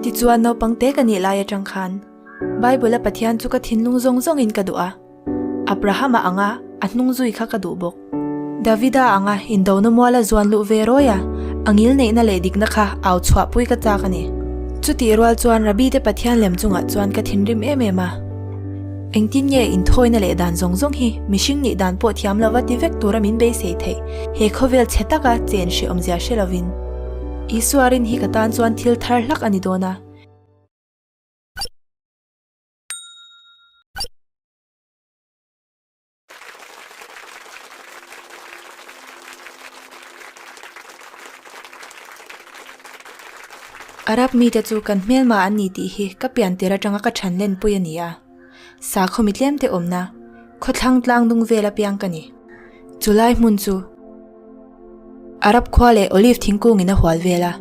Tichuan naupang te ka nih lai atang khan Bible a Pathian chu ka thinlung zawng zawngin ka duh a, Abrahama anga a hnung zui kha ka duh bawk. Davida anga indona muala zuan luh ve rawi a, a ngil neihna leh dikna kha au chhuahpui ka chak a ni. Chutih rual chuan Rabbi te Pathian lem chungah chuan ka thinrim em em a. Engtin nge inthawina leh dan zawng zawng hi mihring nih dan pawh thiam lova ti vek tura min beisei theih he khawvel chhe taka chen hrehawmzia hre lovin Isua rin hi ka tan chuan thil thar hlak a ni dawn a. Arab mite chu kan hmelma an ni tih hi ka pian tir atanga ka than lenpui a ni a. Sakhaw mi tlemte awmna, khawthlang tlang dung vel apiang ka ni. Chulai hmun chu Arab khua leh olive thingkungin a hual vel a.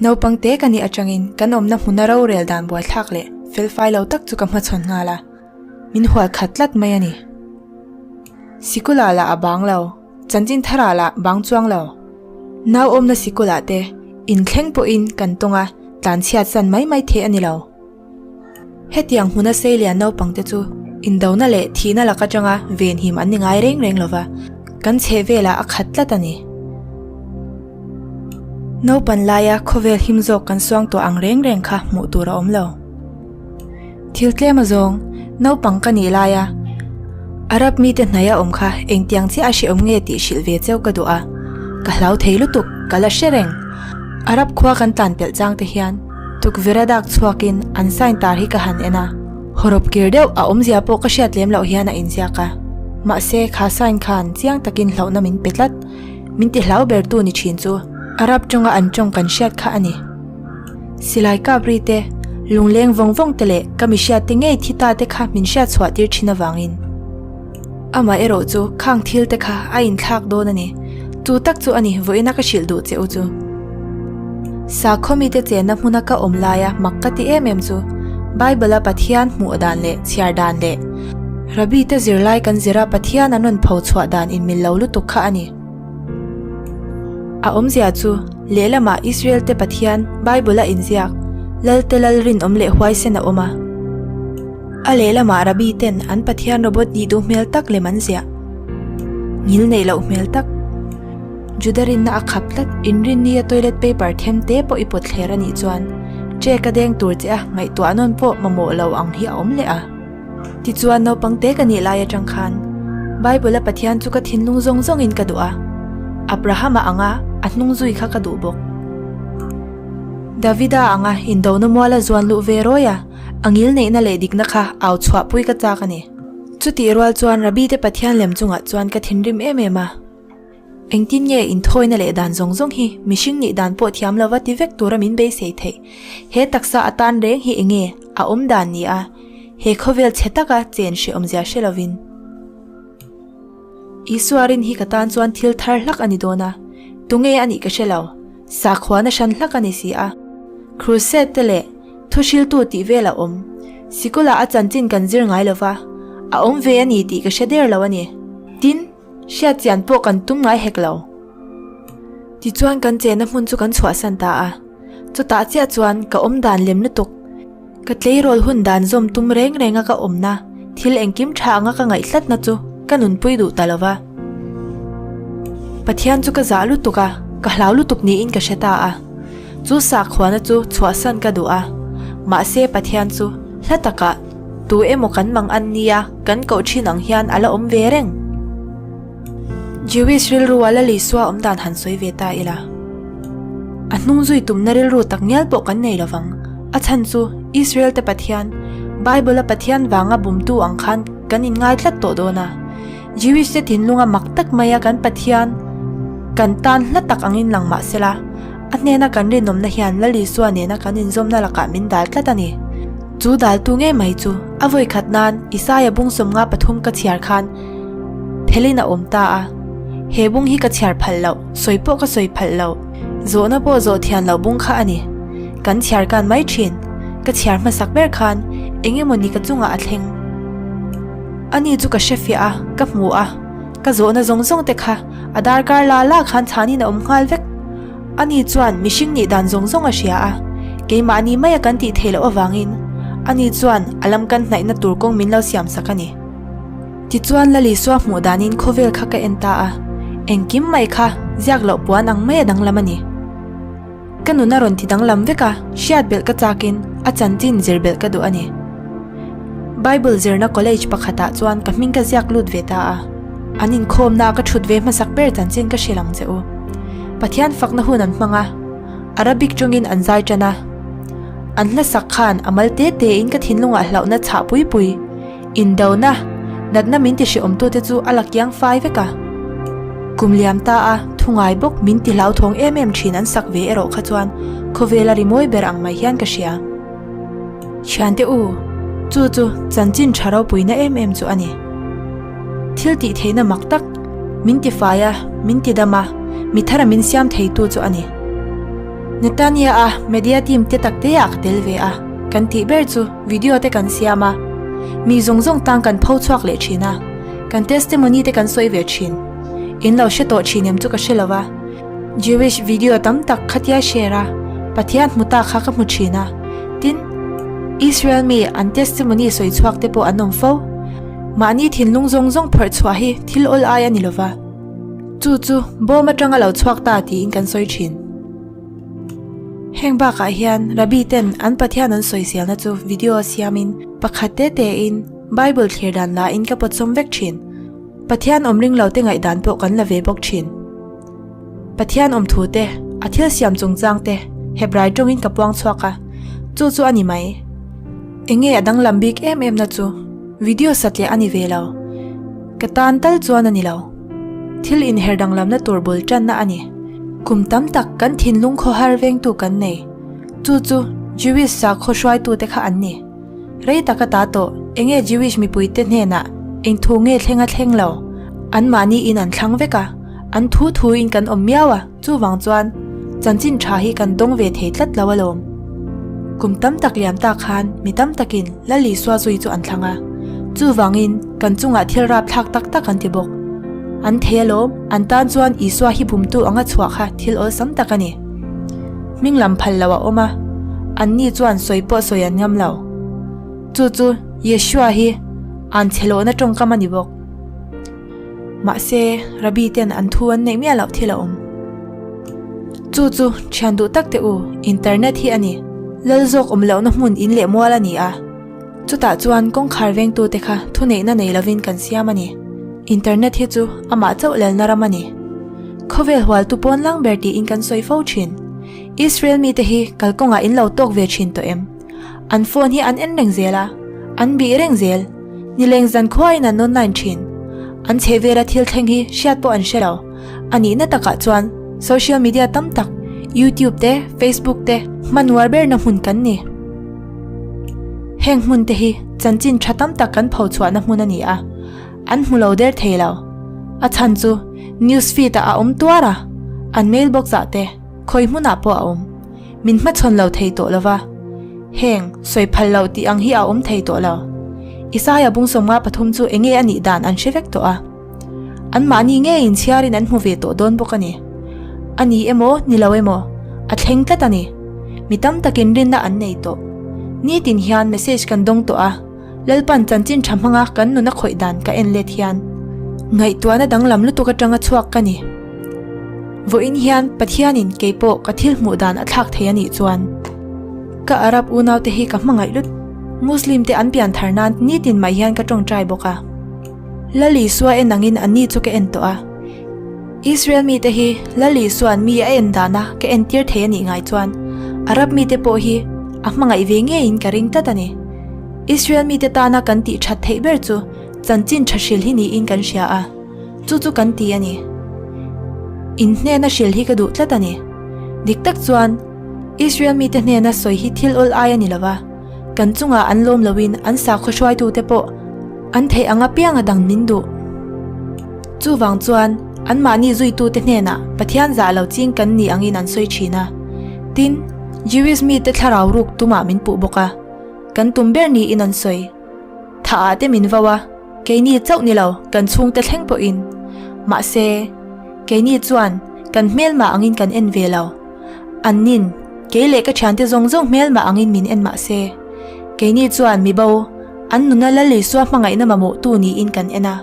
Naupang te ka nih atangin kan awmna hmuna rorel dan buaithlak leh felfai lo tak chu ka hmachhawn nghal a. Min hual khat tlat mai a ni. Sikula lah a bang lo, chanchin tharah lah bang chuang lo. Nau awmna sikulah te inthleng pawhin kan tawng a, tlanchhiat san mai mai theih a ni lo. Hetiang hmuna seilian naupangte chu indona leh thihna lak atanga venhim an ni ngai reng reng lova, kan chheh velah a khat tlat a ni. Naupan laia khawvel him zawk kan suang tawh ang reng reng kha hmuh tur a awm lo. Thil tlem azawng, naupang ka nih laia Arab mite hnaia awm kha engtiang chiah a hrehawm nge tih hrilh ve cheu ka duh a, ka hlau thei lutuk, ka la hre reng. Arab khua kan tlan pelh chang te hian tukverh a dak chhuakin an sign tar hi ka han en a, hawrawp kir deuh a awmzia pawh ka hriat lem loh hian a inziak a, mahse kha sign khan chiang takin hlauhna min pe tlat, min ti hlau bertu ni thin chu Arab tawnga an tawng kan hriat kha a ni. Silai kap ri te, lungleng vawng vawng te leh ka mi hriat te ngei thi ta te kha min hriat chhuah tir thin avangin. Amah erawh chu khang thil te kha a inthlak dawn a ni. Chu tak chu a ni vawiina ka hrilh duh che u chu. Sakhaw mite chenna hmuna ka awm laia mak ka ti em em chu Bible a Pathian hmuh dan leh chhiar dan leh Rabbi te zirlai kan zira Pathian an rawn pho chhuah dan inmil lo lutuk kha a ni. A awmzia chu lehlamah Israel te Pathian Bible a inziak Lalte Lal rinawm leh huaisen a awm a. A lehlamah Rabbi ten an Pathian robot nih duh hmel tak lem an ziah. Ngil neih loh hmel tak. Juda rinna a khap tlat inrinni a toilet paper them te pawh i pawt thler a nih chuan check a deng tur che a ngaihtuah nawn pawh mamawh lo ang hi a awm leh a. Tichuan naupang te ka nih lai atang khan Bible a Pathian chu ka thinlung zawng zawngin ka duh a, Abrahama anga a hnung zui kha ka duh bawk. Davida anga indona muala zuan luh ve rawi a, a ngil neihna leh dikna kha au chhuahpui ka chak a ni. Chutih rual chuan Rabbi te Pathian lem chungah chuan ka thinrim em em a. Engtin nge inthawina leh dan zawng zawng hi mihring nih dan pawh thiam lova ti vek tura min beisei theih? He taksa atan reng hi enge a awm dan ni a, he khawvel chhe taka chen hrehawmzia hre lovin. Isua rin hi ka tan chuan thil thar hlak a ni dawn a, tunge a nih ka hre lo, sakhuana hran hlak a ni si a. Crusade te leh thuhriltu tih vel a awm, sikulah a chanchin kan zir ngai lova, a awm ve a ni tih ka hre der lo a ni. Tin. Hriat chian pawh kan tum ngai hek lo. Tichuan kan chenna hmun chu kan chhuahsan ta a, chutah chiah chuan ka awm dan lem lutuk. Ka tleirawl hun dan zawm tum reng renga ka awmna thil engkim tha anga ka ngaih tlatna chu ka nunpui duh ta lova. Pathian chu ka zah lutuk a, ka hlau lutuk niin ka hre ta a. Chu sakhuana chu chhuahsan ka duh a, mahse Pathian chu hla takah, Tu emaw kan mang an nia, kan koh thin ang hian a la awm ve reng. Jewish rilru a Lal Isua awm dan han sawi ve ta ila. A hnung zui tumna rilru tak ngial pawh kan nei lovang. A chhan chu Israel te Pathian, Bible a Pathian vanga bumtu ang khan kan inngai tlat tawh dawn a. Jewish te thinlunga mak tak maia kan Pathian kan tan hla tak angin lang mah sela, a hnena kan rinawmna hian Lal Isua nena kan inzawmna lakah min dal tlat a ni. Chu daltu ngei mai chu a vawi khat nan Isaia bung 53 ka chhiar khan phelin a awm ta a. He bung hi ka chhiar phal loh, sawi pawh ka sawi phal lo, zawhna pawh zawh thian loh bung kha a ni. Kan chhiar kan mai thin. Ka chhiar hmasak ber khan eng emaw ni ka chungah a thleng. Ani chu ka hre fiah a, ka hmu a, ka zawhna zawng zawng te kha a darkar la la khan chhanin a awm nghal vek. Ani chuan mihring nih dan zawng zawng a hria a. Keimahni maia kan tih theih loh avangin ani chuan a lam kan hnaihna tur kawng min lo siam sak a ni. Tichuan Lalisua hmuh danin khawvel kha ka en ta a, engkim mai kha ziak loh puan ang maia danglam a ni. Ka nun a rawn ti danglam vek a, hriat belh ka chakin a chanchin zir belh ka duh a ni. Bible zirna college pakhatah chuan ka hming ka ziak lut ve ta a, an inkhawmna ka thut ve hmasak ber chanchin ka hrilh ang che u. Pathian fakna hun an hmang a, Arabic tawngin an zai tan a. An hlasak khan a mal te tein ka thinlungah hlauhna chhah pui pui, indona, natna min ti hrehawmtute chu a la kiang fai vek a. Kum liam ta a, thu ngai bawk min ti hlauthawng em em thin an sak ve erawh kha chuan khawvel a ri mawi ber ang mai hian ka hria. Thiante u, chu chu chanchin tha ropuina em em chu a ni. Thil tih theihna mak tak, min ti fai a, min ti dam a, mi thara min siam theitu chu a ni. Netanya a media team te tak te ah ka tel ve a, kan tih ber chu video te kan siam a, mi zawng zawng tang kan pho chhuak leh thin a, kan testimony te kan sawi ve thin. In lo hre tawh thin em chu ka hre lo va, Jewish video tam tak khatia share a, Pathian hmu ta kha ka hmu thin a, tin, Israel mi an testimony sawi chhuak te pawh an awm fo. Mahni thinlung zawng zawng phawrh chhuah hi thil awl ai a ni lo va, chu chu bawm atanga lo chhuak ta tiin kan sawi thin. Heng bakah hian Rabbi ten an Pathian an sawiselna chu video siamin pakhat te tein Bible thlir dan la in ka pawtsawm vek thin. Pathian awm ring lo te ngaihdan pawh kan la ve bawk thin. Pathian awm thu te, a thil siam chungchang te Hebrai tawngin ka puang chhuak a, chu chu a ni mai. Enge a danglam bik em em na chu video satliah a ni ve lo. Ka tan tal chuan a ni lo. Thil inher danglamna tur bul tanna a ni. Kum tam tak kan thinlung khawhar vengtu kan nei. Chu chu Jewish sakhaw hruaitute kha an ni. Rei tak a ta tawh, enge Jewish mipuite hnenah eng thu nge thleng a thleng lo? Anmahni in an thlang vek a, an thu thu in kan awm miau a, chuvang chuan chanchin tha hi kan dawng ve thei tlat lo alawm. Kum tam tak liam tak khan mi tam takin Lal Isua zui chu an thlang a, chuvangin kan chungah thil rapthlak tak tak an ti bawk. An thei alawm, an tan chuan Isua hi bumtu anga chhuah kha thil awlsam tak a ni. Hming lam phal lo a awm a, anni chuan sawi pawh sawi an ngam lo. Chu chu Yeshua hi an chhe lohna tawngkam a ni bawk. Mahse, Rabbi ten an thu an neih miah loh thil a awm. Chu chu thian duh tak teh u, internet hi a ni. Lal zawk awm lohna hmun in leh mual a ni a. Chutah chuan kawngkhar vengtute kha thuneihna nei lovin kan siam a ni. Internet hi chu amah chauh lalna ram a ni. Khawvel hualtu pawn lang ber tiin kan sawi fo thin. Israel mite hi kalkawngah in lo tawk ve thin tawh em? An phone hi an en reng zel a, an bih reng zel. Nileng zan khuain an online thin. An chhehvela thil thleng hi hriat pawh an hre lo. A nihna takah chuan social media tam tak, YouTube te, Facebook te hmanrual berna hmun kan ni. Heng hmun te hi chanchin tha tam tak kan pho chhuahna hmun a ni a, an hmu lo der thei lo. A chhan chu news feed ah a awm tuar a, an mail box ah te khawi hmunah pawh a awm. Min hmachhawn lo thei tawh lo va, heng sawi phal loh tih ang hi a awm thei tawh lo. Isaiah bungsawmnga pathum chu enge a nih dan an hre vek tawh a. Anmahni ngeiin chhiarin an hmu ve tawh dawn bawk a ni. A ni emaw, ni lo emaw, a thleng tlat a ni. Mi tam takin rinna an nei tawh. Nitin hian message kan dawng tawh a, Lalpan chanchin tha hmanga kan nun a khawih dan ka en let hian ngaihtuahna danglam lutuk atanga chhuak ka ni. Vawiin hian Pathianin keipawh ka thil hmuh dan a thlak thei a nih chuan ka Arab unaute hi ka hmangaih lut. Muslim te an pian thar nan nitin mai hian ka tawngtai bawk a. Lal Isua en angin anni chu ka en tawh a. Israel mite hi Lal Isua'n mi a en dana ka entir thei a nih ngai chuan Arab mite pawh hi a hmangaih ve ngeiin ka ring tlat a ni. Israel mite tana kan tih that theih ber chu chanchin tha hril hi niin kan hria a, chu chu kan ti a ni. In hnena hril hi ka duh tlat a ni. Dik tak chuan Israel mite hnena sawi hi thil awl ai a ni lo va. Kan chungah an lawm loin an sakhaw hruaitute pawh an theih ang apiang a dang min duh. Chuvang chuan anmahni zuitute hnenah Pathian zah lo ching kan ni angin an sawi thin a. Tin, Jewish mite thlarau ruk tumah min puh bawk a, kan tum ber niin an sawi. Thah ah te min vo a, keini chauh ni lo kan chhungte thleng pawhin. Mahse, keini chuan kan hmelmah angin kan en ve lo. Annin. Kei leh ka thiante zawng zawng hmelmah angin min en mah se, keini chuan mibo, an nuna Lal Isua hmangaihna mamawhtu niin kan en a.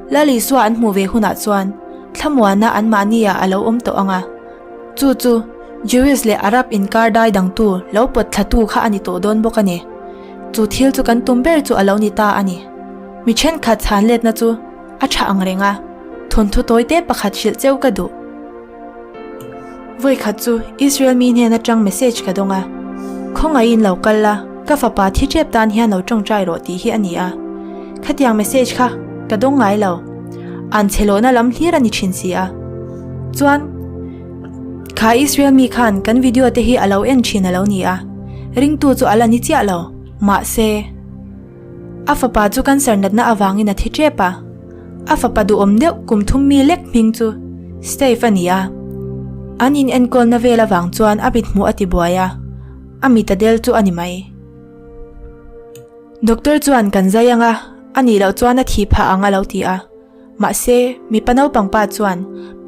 Lal Isua an hmuh ve hunah chuan thlamuanna anmahniah a lo awm tawh ang a. Chu chu Jewish leh Arab inkar dai dangtu lo pawt thlatu kha a ni tawh dawn bawk a ni. Chu thil chu kan tum ber chu a lo ni ta a ni. Mi thenkhat chhan letna chu a tha ang reng a, thawnthu tawi te pakhat hrilh cheu ka duh. Vawikhat chu Israel mi hnen atang message ka dawng a, Khawngaihin lo kal la, ka fapa thi tep tan hian lo tawngtai rawh tih hi a ni a. Khatiang message kha ka dawng ngai lo. An chhe lohna lam hlir a ni thin si a. Chuan, kha Israel mi khan kan video te hi a lo en thin a lo ni a, ringtu chu a la ni chiah lo. Mahse. A fapa chu cancer natna avangin a thi tep a. A fapa duhawm deuh kum thum mi lek hming chu Steve a ni a. An in enkawlna vel avang chuan a mit hmuh a ti buai a, a mit a del chu a ni mai. Doctor chuan kan zai ang a, a nih loh chuan a thih phah ang a lo ti a. Mahse, mipa naupang pa chuan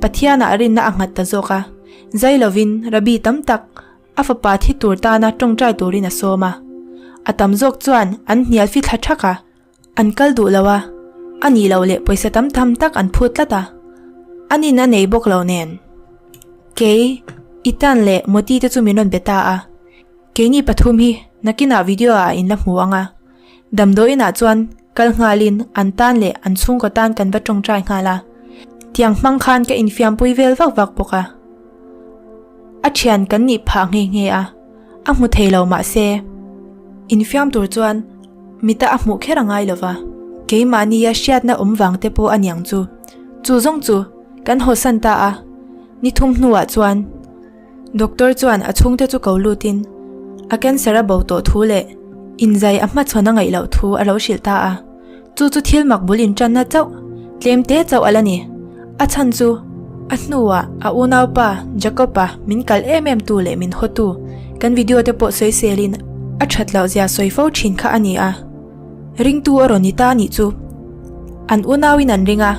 Pathianah rinna a nghat ta zawk a, zai lovin Rabbi tam tak A fapa thi tur tana tawngtai turin a sawm a. A tam zawk chuan an hnial fi thla thak a, an kal duh lo a, a nih loh leh pawisa tam tham tak an phut tlat a, an in a nei bawk lo nen. Kei, Ethan leh Moti te chu min rawn be ta a, keini pathum hi nakinah video ah in la hmu ang a, damdawiin ah chuan kal nghalin an tan leh an chhungkaw tan kan va tawngtai nghal a, tiang hmang khan ka infiampui vel vak vak bawk a. A thian kan nih phah nghe nghe a, a hmu thei lo mah se, infiam tur chuan mita a hmuh kher a ngai lo va, keimahnia hriatna awm vang te pawh a niang chu. Chu zawng chu kan hawsan ta a, ni thum hnuah chuan doctor chuan a chhungte chu ko lutin a cancer a bo tawh thu leh inzai a hmachhawn a ngaih loh thu a lo hrilh ta a. Chu chu thil mak bul inṭanna chauh, tlem te chauh a la ni. A chhan chu, a hnuah a unaupa Jacob-a min kal em em tu leh min hawtu, kan video te pawh sawiselin a ṭhat loh zia sawi fo ṭhin kha a ni a. Ringtu a rawn ni ta anih chu. An unauin an ring a,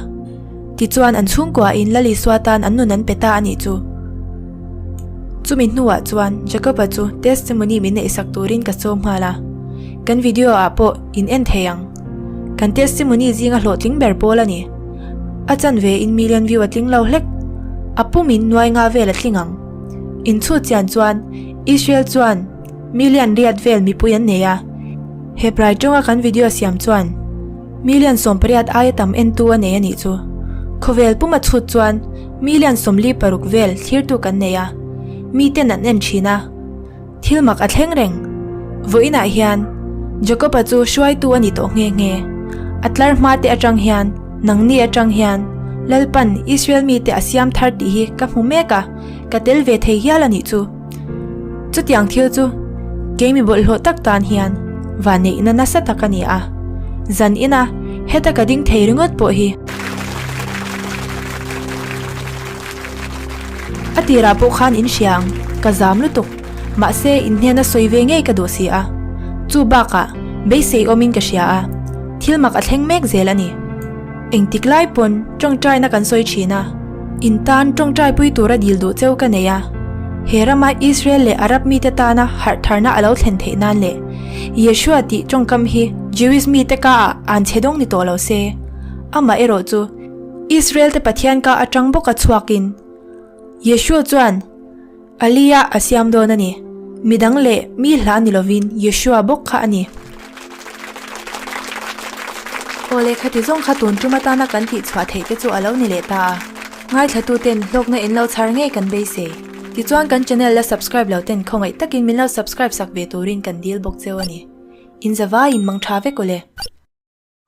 tichuan an chhungkuain Lal Isua tan an nun an pe ta anih chu. Chumi hnuah chuan Jacob-a chu testimony min neihsak turin ka sawm nghal a. Kan video ah pawh in en thei ang. Kan testimony zinga hlawhtling ber pawl a ni. A chanve in million view a tling lo hlek. A pum in nuai nga vel a tling ang. In chhut chian chuan Israel chuan million riat vel mipui an nei a. Hebrai tawnga kan video siam chuan million 18 aia tam entu a nei a nih chu. Khawvel puma chhut chuan million 46 vel thlirtu kan nei a. Miten an en thin a. Thil mak a thleng reng. Vawiinah hian Jacob-a chu hruaitu a ni tawh nghe nghe. A tlar hma te atang hian, nangni atang hian, Lalpan Israel mite a siam thar tih hi ka hmu mek a, ka tel ve thei hial a nih chu. Chutiang thil chu kei mi bawlhhlawh tak tan hian vanneihna nasa tak a ni a. Zan ina heta ka ding thei ringawt pawh hi. A tirah pawh khan in hria ang, ka zam lutuk. Mahse, in hnena sawi ve ngei ka duh si a. Chu bakah, beisei awmin ka hria a, thil mak a thleng mek zel a ni. Engtik lai pawn tawngtaina kan sawi thin a, in tan tawngtaipui tura dil duh cheu ka nei a. He rama Israel leh Arab mite tana harh tharna a lo thlen theih nan leh Yeshua tih tawngkam hi Jewish mite kaah an chhe dawng ni tawh lo se. Amah erawh chu. Israel te Pathian ka atang bawka chhuakin Yeshua chuan Aliyah a siam dawn a ni. Midang leh mi hla ni lovin Yeshua bawk kha a ni. Aw lehkha ti zawng kha tun tum atana kan tih chhuah theih te chu a lo ni leh ta a. Ngaithla ten hlawkna in lo chhar ngei kan beisei. Tichuan kan channel la subscribe lo ten khawngaih takin min lo subscribe sak ve turin kan dil bawk cheu a ni. In zavaiin mang tha vek aw le.